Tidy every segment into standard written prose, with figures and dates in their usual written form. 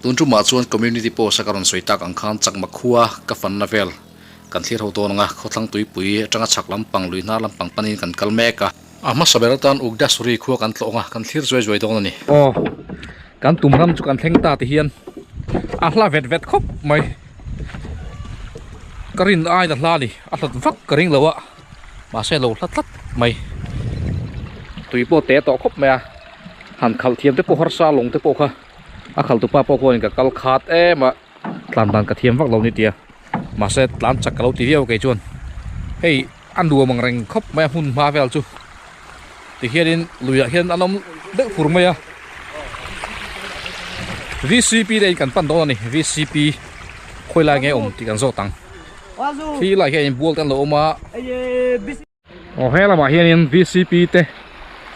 Tun tumah chuan community post a ka rawn sawi tak ang khan chakma khua ka fanna vel kan thlir ho dawn ang a, khawthlang tuipui atanga chhak lampang lui hnar lampang panin kan kal mek a. A hmasa ber atan Ugdasuri khua kan tlawh ang a, kan thlir zuai zuai dawn a ni. Aw, kan tum ram chu kan thleng ta ti hian a hla vet vet khawp mai. Ka rin aina hla a ni, a hlat vak ka ring lo a, mahse a lo hla tlat mai. Tui pawh te tawh khawp mai a, han khalh thiam te pawh harsa lawng te pawh kha. A khalh tupa pawh khuanin ka kal khat em a, tlan dan ka thiam vak lo ni tia mahse tlan chak ka lo ti viau kei chuan hei a nuam ang reng khawp mai a hmun hma vel chu tikhianin luiah hian an awm deuh fur mai a V_C_P te in kan pan dawn a ni V_C_P khawi lai nge awm tih kan zawt ang khi lai hian inbual te an lo awm a. Aw he lamah hianin vcp te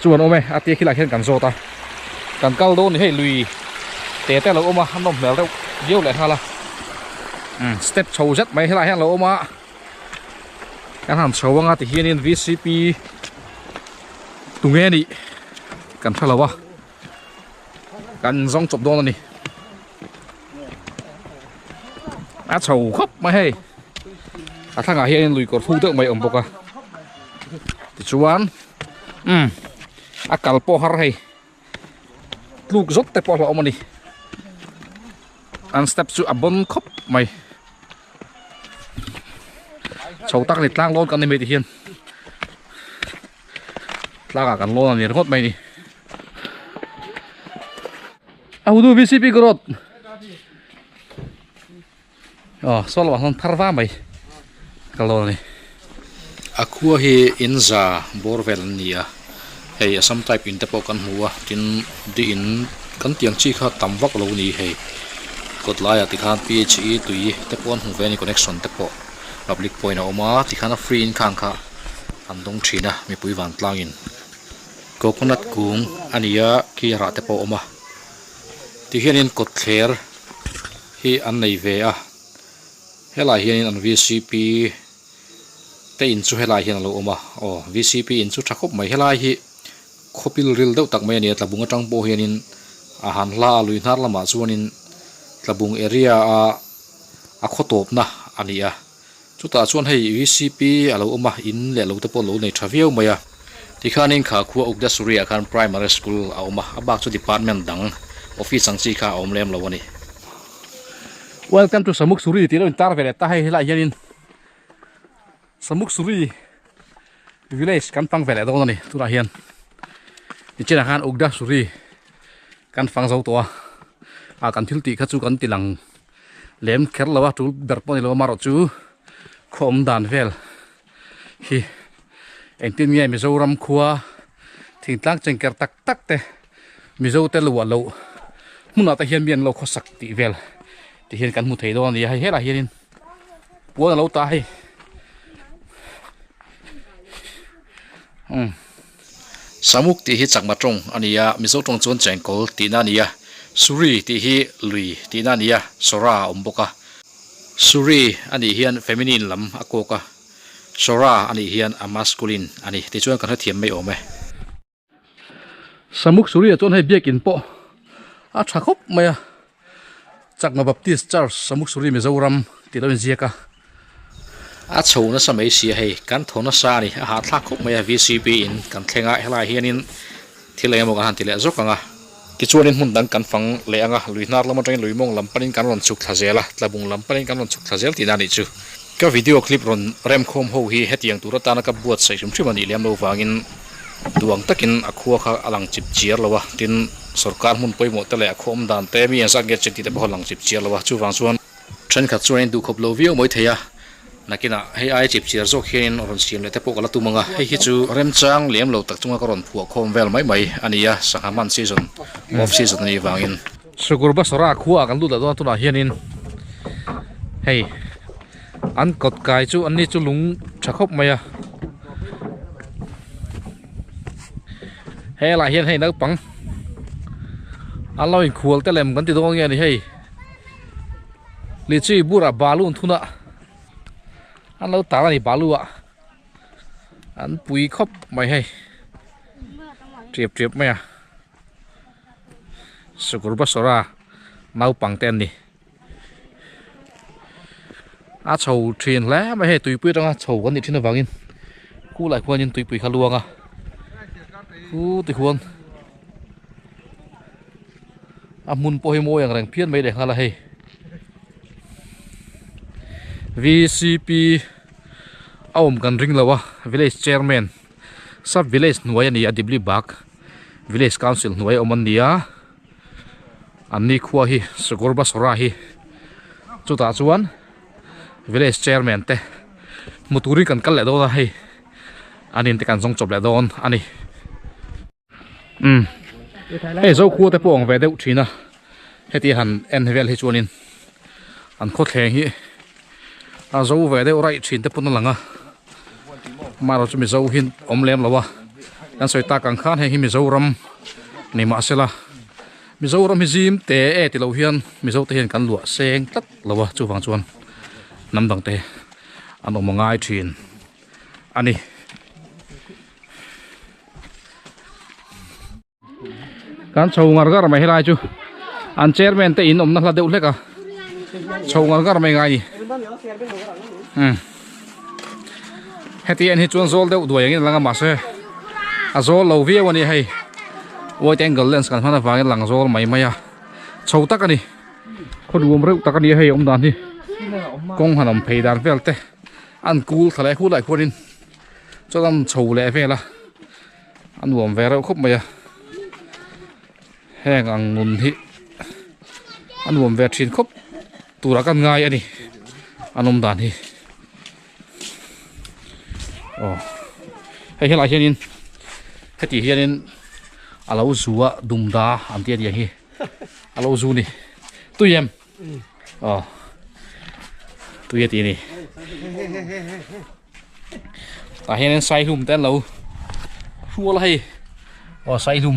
chu an awm e a tia khilaiah hian kan zawt a kan kal dawn ni hei lui te te a lo awm a a nawm hmel reuh viau leh nghal a umm step chho zet mai helaiah hian a lo awm a kan han chho anga ti hianin vcp tunge nih kan hre lo a kan zawng chawp dawn a ni a chho khawp mai hei a thlangah hianin lui kawr thuk deuh mai a awm bawk a tichuan umm a kal pawh har hei tluk zawt te pawh a hlauhawm a ni an step chu a bawn khawp mai chho tak a ni tlang lawn kan ni mai ti hian tlangah kan lawn a ni ringawt mai a ni. A hudu VCP growth. Oh, saw lamah sawn thar va mai ka lo ni. A khua hi in za bawr vel an ni a, hei Assam type in te pawh kan hmu a, tin di in kan tiang chi kha tam vak lo ni hei kawt laiah tikhan PHE tui te pawh an hmu ve a ni connection te pawh public point a awm a tikhan a free in khang kha an dawng thin a mipui vantlangin. Coconut kung a ni a khi rah te pawh a awm a tihianin kawtthler hi an nei ve a helaiah hianin an V C P te in chu helaiah hian a lo awm a aw V C P in chu tha khawp mai helai hi khawpil ril deuh tak mai a ni a tlabung atang pawh hianin a han hla a lui hnar lamah chuanin tlabung area a a khaw tawpna a ni a. Chutah chuan hei VCP a lo awm a, in leh lo te pawh lo nei tha viau mai a. Tikhanin kha khua Ugdasuri ah khan Primary School a awm a, a bak chu department dang office ang chi kha a awm lem lo a ni. Welcome to Samuksuri tih lo intar ve leh ta hei helaiah hianin Samuksuri village kan fang ve leh dawn a ni tunah hian nichinah khan Ugdasuri kan fang zo tawh a, ah kan thil tih kha chu kan ti lang. Lem kher lo a tul ber pawh a ni lo amaherawh chu khaw awm dan vel hi engtin nge Mizoram khua thingtlang chengker tak tak te Mizo te luah loh hmunah te hian mi an lo khawsak tih vel ti hian kan hmu thei dawn a ni a hei helaiah hianin puan a lo ta hei umm. Samuk tih hi chakma tawng a ni a, Mizo tawng chuan chengkawl tihna a ni a, Suri tih hi lui tihna a ni a, Sora a awm bawk a. Suri a nih hian feminine lam a kawk a, Sora a nih hian a masculine a ni tichuan kan hrethiam mai awm e. Samuk Suri ah chuan hei biakin pawh a tha khawp mai a, Chakma Baptist Church Samuk Suri Mizoram tih lo inziak a. A chho nasa mai si a hei, kan thaw nasa a ni, a hahthlak khawp mai a VCP in kan thleng a, helaiah hianin thil eng emaw kan han ti leh zawk ang a. Tichuanin hmun dang kan fang leh ang a, lui hnar lam atangin lui mawng lam panin kan rawn chhuk thla zel a, tlabung lam panin kan rawn chhuk thla zel tihna a nih chu. Ka video clip rawn remkhawm ho hi hetiang tur atana ka buatsaih hrim hrim a nih lem lo vangin duang takin a khua kha a lang chip chiar lo a, tin sorkar hmun pawimawh te leh a khaw awm dan te mi engzat nge chen tih te pawh a lang chip chiar lo a, chuvang chuan Thenkhat chuan in duhkhawp lo viau mai thei a, nakinah hei aia chip chiar zawk hianin rawn siam leh te pawh ka la tum ang a, hei hi chu remchang lem lo tak chunga ka rawn phuah khawm vel mai mai a ni a, sangha hman season, off season a nih vangin. Sukur Basara khua ah kan lut lah dawn a tunah hianin hei an kawt kai chu an ni chu lung tha khawp mai a, helaiah hian hei naupang an lo inkhual te lem kan ti dawn nge ni hei. Lichi bur ah balu an thun a an lo tar a ni balu ah an pui khawp mai hei tiap tiap mai a Sukur Basara. Naupang te an ni. A chho thin hle mai hei tuipui atanga chho kan nih thin avangin khulai khuanin tuipui kha luang a khu ti khuan a hmun pawh hi mawi ang reng phian mai leh nghal a hei V_C_P a awm kan ring lo a village chairman sub village hnuai a ni a Diblibagh village council hnuai a awm an ni a. An ni khua hi Sugurba Sora hi chutah chuan village chairman te hmu turin kan kal leh dawn a hei an in te kan zawng chawp leh dawn a ni umm hei zokhua te pawh ang ve deuh thin a heti han en vel hi chuanin an khawthleng hi a zo ve deuh raih thin te pawn a lang a amaherawh chu mizo hi awm lem lo a kan sawi tak ang khan heng hi mizoram ni mahsela mizoram hi zim te e ti lo hian mizo te hian kan luah seng tlat lo a chuvang chuan hnam dang te an awm a ngai thin a ni. Kan chho ngar ngar mai helai chu an chairman te in awmna hla deuh hlek a chho ngar ngar mai ngai ni umm heti en hi chuan zawl deuh duai angin a lang a mahse a zawl lo viau a ni hei wide angle lens kan hman avangin lang zawl mai mai a chho tak a ni khaw nuam reuh tak a ni a hei awm dan hi kawng han awm phei dan vel te an kul thla leh khulai khuanin chuan an chho leh vel a. A nuam ve reuh khawp mai a heng ang nun hi a nuam ve thin khawp tura kan ngai a ni an awm dan hi aw hei helaiah hianin heti hianin a lo zu a dumda an tih a nia hi a lo zu ni tui em. Aw tui a ti ni tah hianin saihlum te an lo hrual a hei aw saihlum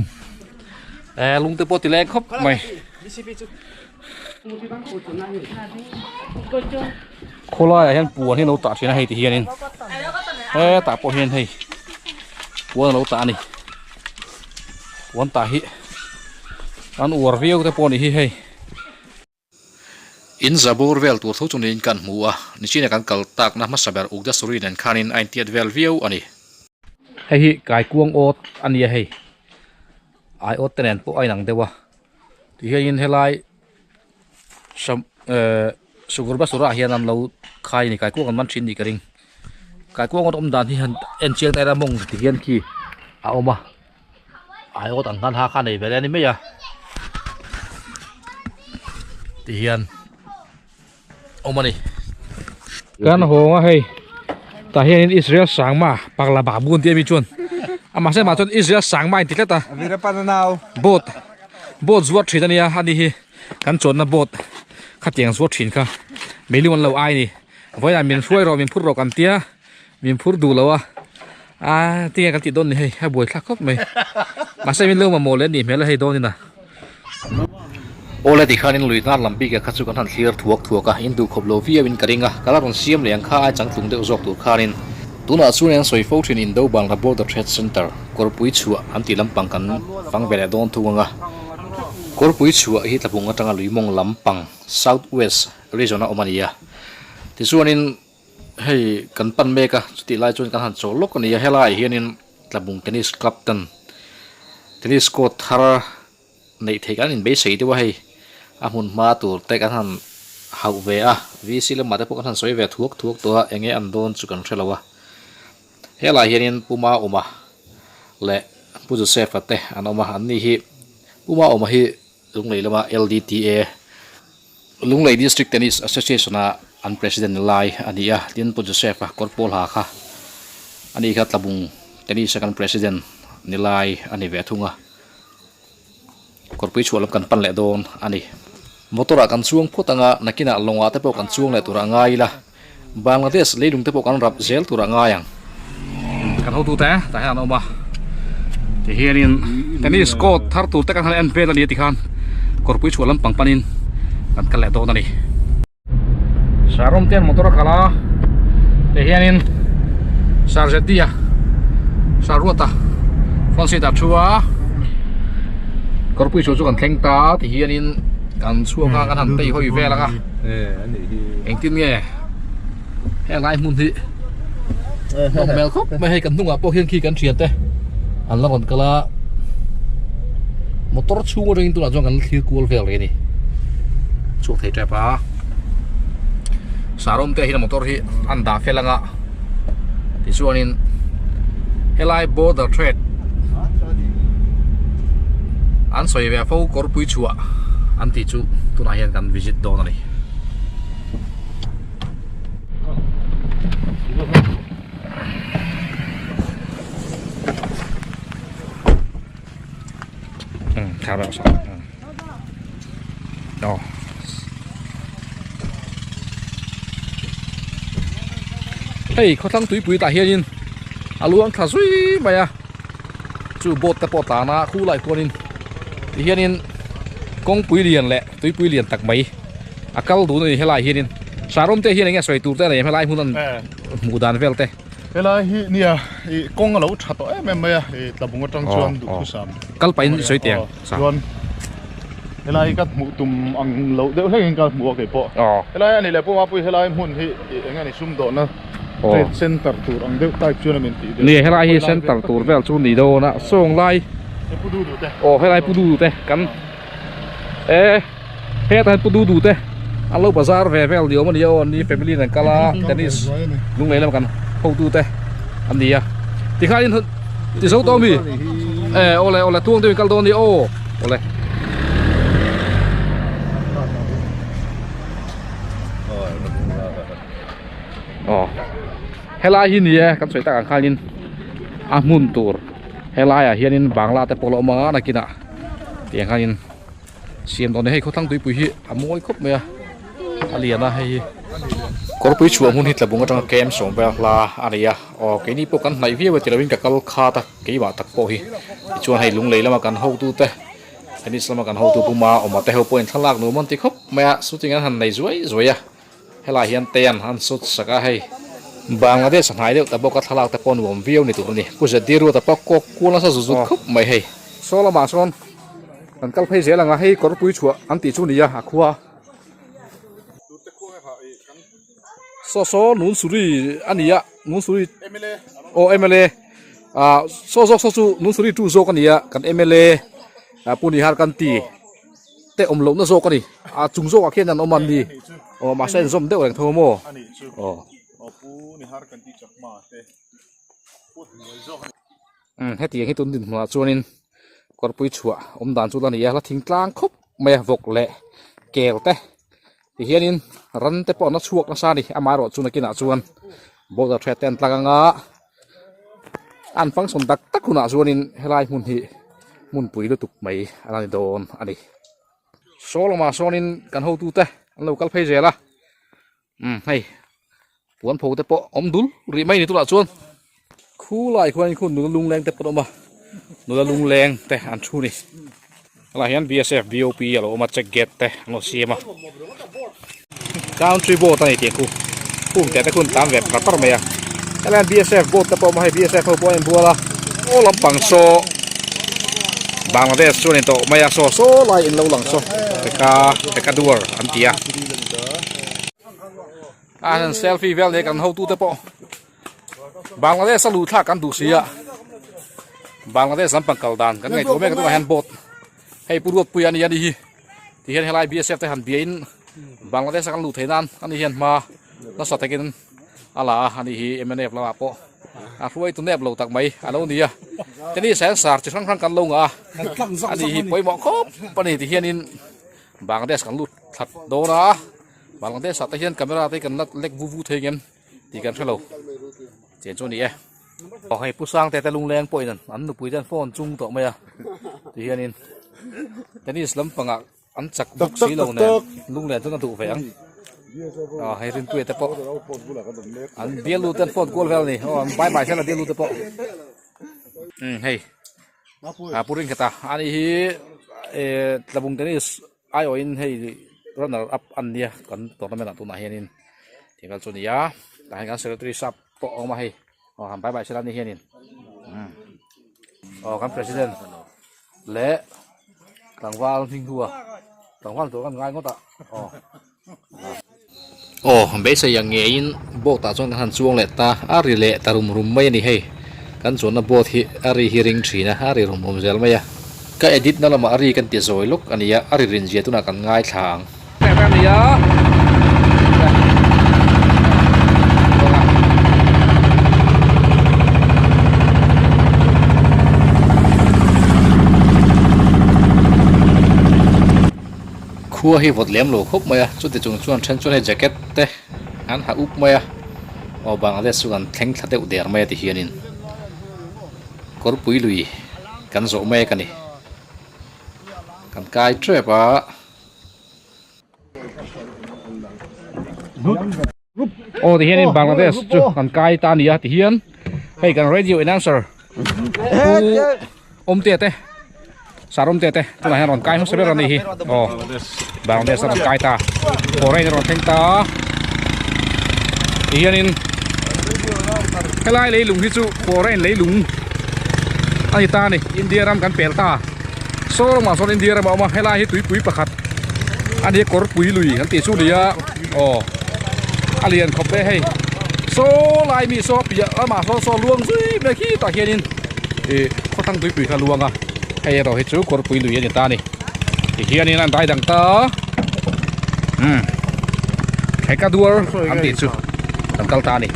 eh lung te pawh ti leng khawp mai khawlaiah hian puan hi an lo tah thin a hei ti hianin hetah pawh hian hei puan a lo tah a ni puan tah hi an uar viau te pawh a nih hi hei. In zabur vel tur tho chu niin kan hmu a, nichina kan kal takna hmasa ber Ugdasuri nen khanin a intiat vel viau a ni. Hei hi kaikuang awt a nia hei, ai awt te nen pawh a inang deuh a, tihianin helai sam ehh Sugurbasurah hian an lo khai a ni, kaikuang an man thin nih ka ring, kaikuang awt awm dan hi han en chiang ta ila mawng tihian khi a awm a. Ai awt ang khan ha kha nei ve le a ni mai a ti hian awm a ni kan hawng a hei tah hianin Israel Sangma pakla babu an tih ami chuan a mahse mah chuan Israel Sangma in ti tlat a boat boat zuar thin a nia ani hi kan chuanna boat khatiang zuar thin kha meiling an lo ai a ni vawiinah min hruai rawh min phur rawh kan tia. Min phur duh lo a, a tinge kan tih dawn ni hei a buai thlak khawp mai mahse min lo mamawh leh a nih hmel a hei dawn in a. Awle ti khanin lui hnar lam bik ah kha chu kan han thlir thuak thuak a, in duh khawp lo viau in ka ring a, ka la rawn siam leh ang kha ai changtlung deuh zawk tur khanin. Tunah chuan an sawi fo thin Indo Bangla Border Trade Centre kawrpui chhuah an tih lampang kan fang ve leh dawn thung ang a, kawrpui chhuah hi tlabung atanga lui mawng lampang South West Region a awm a ni a, tichuanin. Hei kan pan mek a chutih lai chuan kan han chawl lawk a ni a helaiah hianin Tlabung Tennis Club ten tennis court thar neih theih kan inbeisei deuh a hei a hmun hma tur te kan han hauh ve a VC lamah te pawh kan han sawi ve thuak thuak tawh a enge an dawn chu kan hre lo a helaiah hianin Pu Mauma leh Pu Joseph-a te an awm a an ni hi Pu Mauma hi Lunglei lama LDTA Lunglei District Tennis Association-a an President ni lai a ni a, tin Pu Joseph-a kawr pawl ha kha a ni kha Tlabung Tennis-a kan President ni lai a ni ve thung a, kawrpui chhuah lam kan pan leh dawn a ni. Motor-ah kan chuang phawt ang a, nakinah lawngah te pawh kan chuang leh tur a ngai ila, Bangladesh leilung te pawh kan rap zel tur a ngai ang. Kan hotute tah hian an awm a tihianin tennis court thar tur te kan han en vel a ni tikhan kawrpui chhuah lampang panin kan kal leh dawn a ni. Sarawm te an motor a kal a tihianin Sarzetia Saruata front seat ah thu a kawrpui chhuah chu kan thleng ta tihianin. Kan chhuak a kan han tei hawi vel ang a engtin nge heng lai hmun hi nawm hmel khawp mai hei kan hnungah pawh hian khi kan thian te an la rawn kal a motor chhung atangin tunah chuan kan la thlir kual vel rih a ni chhuak thei tep a sarawm te hian motor hi an dah fel ang a tichuanin helai border trade an sawi ve fo kawrpui chhuah an tih chu tunah hian kan visit dawn a ni. Hei khawthlang tuipui tah hianin a luang thla zui mai a chu boat te pawh tlan a khu lai khuanin ti hianin kawngpui lian leh tuipui lian tak mai a kal dun a ni helai hianin sarawm te hian eng nge sawi tur te a nei em helai hmun an hmuh dan vel te. Helai hi nia ih kawng a lo tha tawh em em mai a ih tlabung atang chuan duhthusam kal pahin sawi teh ang chuan helai hi ka hmuh tum ang loh deuh hlek in ka hmu a kei pawh helai a nih leh pawh mapui helai hmun hi ih eng nge ni sumdawhna trade center tur ang deuh type chuan a min tih deuh nia helai hi center tur vel chu ni dawn a sawng lai pu du du te aw helai pu du du te kan e hetah hian pu du du te an lo bazar ve vel ni awm a ni a aw an ni family nen kal a tennis lunglei lamah kan hotu te an ni a tikhanin ti zo tawh ami e awle awle tuang deuhin kal dawn a ni aw awle. Aw helai hi ni e kan sawi tak ang khanin a hmun tur helaiah hianin bangla te pawh a la awm a nakinah. Tiang hianin siam dawn a ni hei khawthlang tuipui hi a mawi khawp mai a a lian a hei hi kawrpui chhuah hmun hi tlabung atanga kem sawm vel hla a nei a aw keini pawh kan hnaih viau e ti lovin ka kal khat a keimah tak pawh hi tichuan hei lunglei lama kan hotute tennis lama kan hotu puma awma te ho pawhin thlalak nuam an ti khawp mai a shooting an han nei zuai zuai a. Helai hian te an han sut sak a hei Bangladesh a hnai deuh ta bawk a thlalak te pawh nuam viau ni tur a ni. Pu Zeddi Ruata pawh kawk kual nasa zut zut khawp mai hei. Saw lamah sawn kan kal phei zel ang a hei kawrpui chhuah an tih chu ni a a khua. Saw saw Nunsuri a ni a Nunsuri aw mla ah saw zawk saw chu Nunsuri tu zawk a ni a kan mla Pu Nihar kan ti. Te awm lohna zawk a ni a chung zawkah khian an awm an ni aw mahse a inzawm deuh reng tho maw aw umm hetiang hi tun dinhmunah chuanin kawrpui chhuah awm dan chu la ni a la thing tlang khawp mai a vawk leh kel te ti hianin ran te pawh an la chhuak nasa a ni amaherawh chu nakinah chuan border threat te an tlang anga an function tak tak hunah chuanin helai hmun hi hmunpui lutuk mai a la ni dawn a ni. Saw lamah sawnin kan hotute an lo kal phei zel a umm hei puan pho te pawh awm dul rih mai ni tunah chuan khulai khuanin khu nula lungleng te pawh an awm a nula lungleng te an thu ni helaiah hian bsf bop a lo awm a check gate te an lo siam a country boat a ni tih khu khung teh te khu an tan ve par par mai a helai hian bsf boat te pawh a awm a hei bsf ho pawh a inbual a aw lampang saw Bangladesh chu a ni tawh mai a saw saw lai in lo lang saw peka peka duar an ti a a han selfie vel nei kan hotu te pawh Bangladesh a luh thlak kan duh si a Bangladesh lampang kal dan kan ngaihtuah mek a tunah hian boat hei pu Ruatpuia a ni a ni hi. Ti hian helai BSF te han biain Bangladesh a kan luh theih nan ani hian hma nasa takin a la a ani hi MNF lamah pawh a hruaitu nep lo tak mai a lo ni a tennis ah hian sar chi hrang hrang kan lo ngah a ani hi pawimawh khawp a ni ti hianin Bangladesh kan lut thlat dawn a Bangladesh ah te hian camera te kan la lek vu vu thei ngem tih kan hre lo chen chu a ni e. Aw hei Pu Sangte te lungleng pawhin an nupui te an phone chung tawh mai a ti hianin tennis lampangah an chak bawk si lo nen lunglen chuan a duh ve ang aw hei Rinpuia te pawh an bialu te an phone kual vel a ni aw an bye bye zel a bialu te pawh umm hei a Pu Ringheta ani hi eh Tlabung tennis aiawhin hei runner up an nia kan tournament ah tunah hianin tih vel chu a ni a tah hian kan secretary sap pawh a awm a hei aw han bye bye sela ni hianin umm aw kan president leh tlangval hming hlua. Tlangval tur kan ngai ngawt a aw. Aw beisei ang ngeiin boat ah chuan kan han chuang leh ta a ri leh ta rum rum mai a ni hei kan chuanna boat hi a ri hi ring thin a a ri rum rum zel mai a ka edit na lamah a ri kan ti zawi lawk a ni a a ri rin zia tunah kan ngaithla ang. Khua hi vawt lem lo khawp mai a, chuti chung chuan then chuan hei jacket te an ha up mai a, aw Bangladesh chu kan thleng thla deuh der mai a ti hianin kawrpui lui kan zawh mek a ni, kan kai tep a. Aw ti hianin Bangladesh chu kan kai ta a ni a ti hian hei kan radio announcer pu Awmtea te Sir Awmtea te tunah hian rawn kai hmasa ber a ni hi aw Bangladesh a rawn kai ta foreign a rawn thleng ta ti hianin helai leilung hi chu foreign leilung a ni ta a ni India ram kan pel ta. Saw lamah sawn India ramah a awm a helai hi tuipui pakhat a ni a kawrpui lui an tih chu a ni a aw a lian khawp e hei saw lai mi saw piah lamah sawn saw luang zui mai khi tah hianin ih khawthlang tuipui kha a luang a hei erawh hi chu kawrpui lui a ni ta a ni tihianin an dai dang ta umm Hekaduar an tih chu kan kal ta a ni.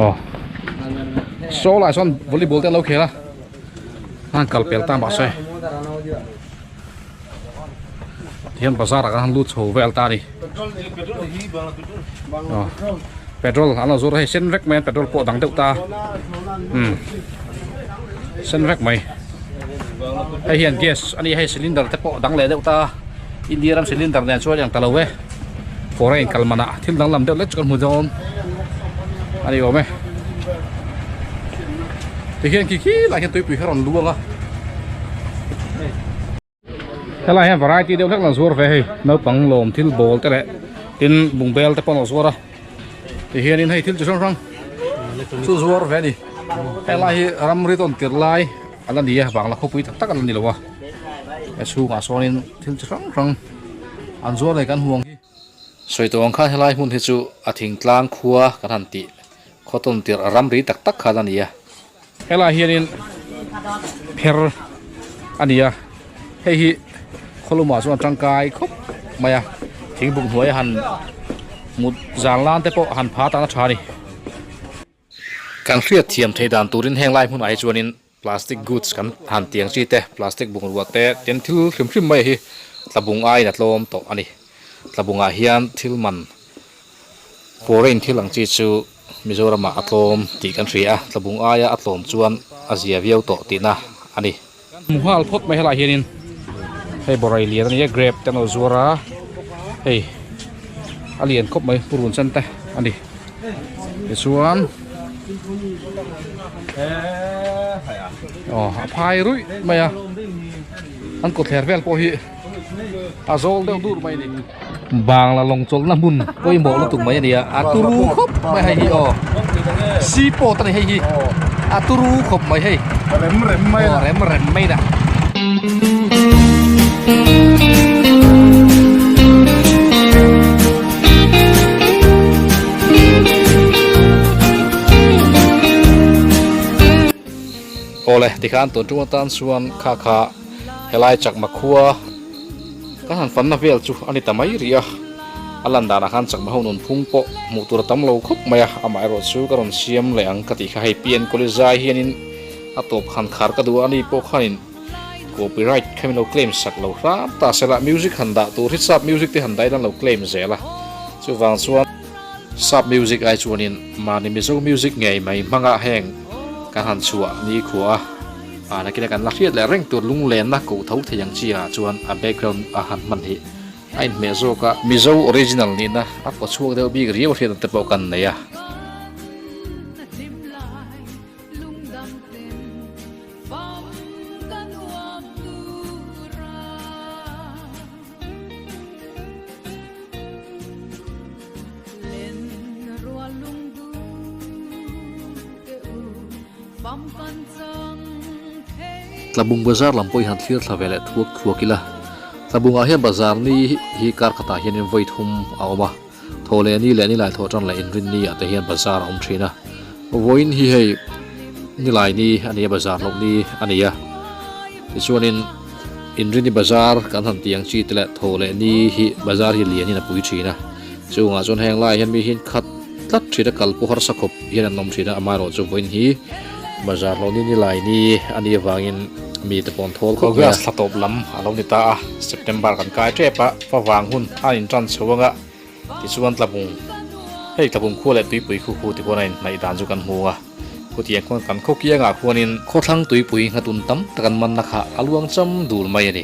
Aw saw lai sawn volleyball te an lo khel a an kal pel ta mahse tihian bazar ah khan lut chho vel ta a ni aw petrol an lo zawr a hei sen vek mai a petrol pawh a dang deuh ta umm sen vek mai hei hian gas a ni hei cylinder te pawh a dang leh deuh ta India ram cylinder nen chuan a inang ta lo e. Foreign kal manah thil danglam deuh lek chu kan hmu dawn a ni awm e tihian khi khi lai hian tuipui kha rawn luang a helai hian variety deuh hlek an zuar ve hei naupang lawm thil bawl te leh tin bungbel te pawh an lo zuar a tihianin hei thil chi hrang hrang chu zuar ve a ni helai hi ramri tawn tir lai a la ni a bangla khawpui tak tak a la ni lo a a chhungah sawnin thil chi hrang hrang. An zuar leh kan huang hi. Sawi tawh ang khan helai hmun hi chu a thingtlang khua kan han tih khaw tawn tirh a ramri tak tak khan a ni a. Helai hianin pher a ni a, hei hi khawlumah chuan tangkai khawp mai a, thingbuk hnuaia han mut zan lan te pawh han pha tan a tha a ni. Kan hriat thiam theih dan turin heng lai hmunah hi chuanin plastic goods kan han tiang chi te, plastic bungrua te tin thil hrim hrim mai hi tlabung aiin a tlawm tawh a ni. Tlabungah hian thil man foreign thil ang chi chu Mizoramah a tlawm tih kan hria a, tlabung aia a tlawm chuan a zia viau tawh tihna a ni. Hmu nghal phawt mai helaiah hianin hei borai lian a ni a grape te an lo zuar a hei a lian khawp mai purun sen te a ni tichuan aw a phai ruih mai a an kawtthler vel pawh hi a zawl deuh dur mai a ni. Bangla lawng chawlhna hmun pawimawh lutuk mai a ni a, a turu khawp mai hei hi aw seaport a ni hei hi a turu khawp mai hei rem rem mai aw rem rem mai na. Awle tikhan tun tum atan chuan kha kha helai chakma khua. Kan han fanna vel chu a ni ta mai rih a, a lan danah khan chakma ho nun phung pawh hmuh tur a tam lo khawp mai a, amaherawh chu ka rawn siam leh ang ka tih kha hei PN Kawlizai hianin a tawp han khar ka duh a, ani pawh khanin copyright kha min lo claim sak lo hram ta sela music han dah tur hi sap music te han dah in an lo claim zel a, chuvang chuan sap music ai chuanin mahni Mizo music ngei mai hmangah heng kan han chhuah ni khua a. Ah nakina kan la hriat leh reng tur lunglenna koh tho thei ang chi ah chuan a background a han hman hi a inhmeh zawk a. Mizo original nihna a kaw chhuak deuh bik riau hriat ang te pawh kan nei a. Tlabung bazar lam pawh hi han thlir thla ve leh thuak thuak ila. Tlabungah hian bazar ni hi kar khatah hianin vawi thum a awm a, thaw leh ni leh nilai thawh tan leh inrin ni ah te hian bazar a awm thin a. Vawiin hi hei nilai ni a ni a, bazar loh ni a ni a. Tichuanin inrin ni bazar kan han tih ang chi te leh thaw leh ni hi bazar hi lianin a pui thin a. Chungah chuan heng laiah hian mi hi khat tlat thin a, kal pawh harsa khawp hian an awm thin a, amaherawh chu vawiin hi bazar loh ni nilai ni a nih avangin mi te pawh an thawl khawp mai a. August thla tawp lam a lo ni ta a, September kan kai tep a, favang hun a intan chho anga tichuan tlabung hei tlabung khua leh tuipui khu khu ti khuan a inhnaih dan chu kan hmu a, khutiang khuan kan khaw kiangah khuanin khawthlang tuipui nghatun tam tak an manna kha a luang cham dul mai a ni.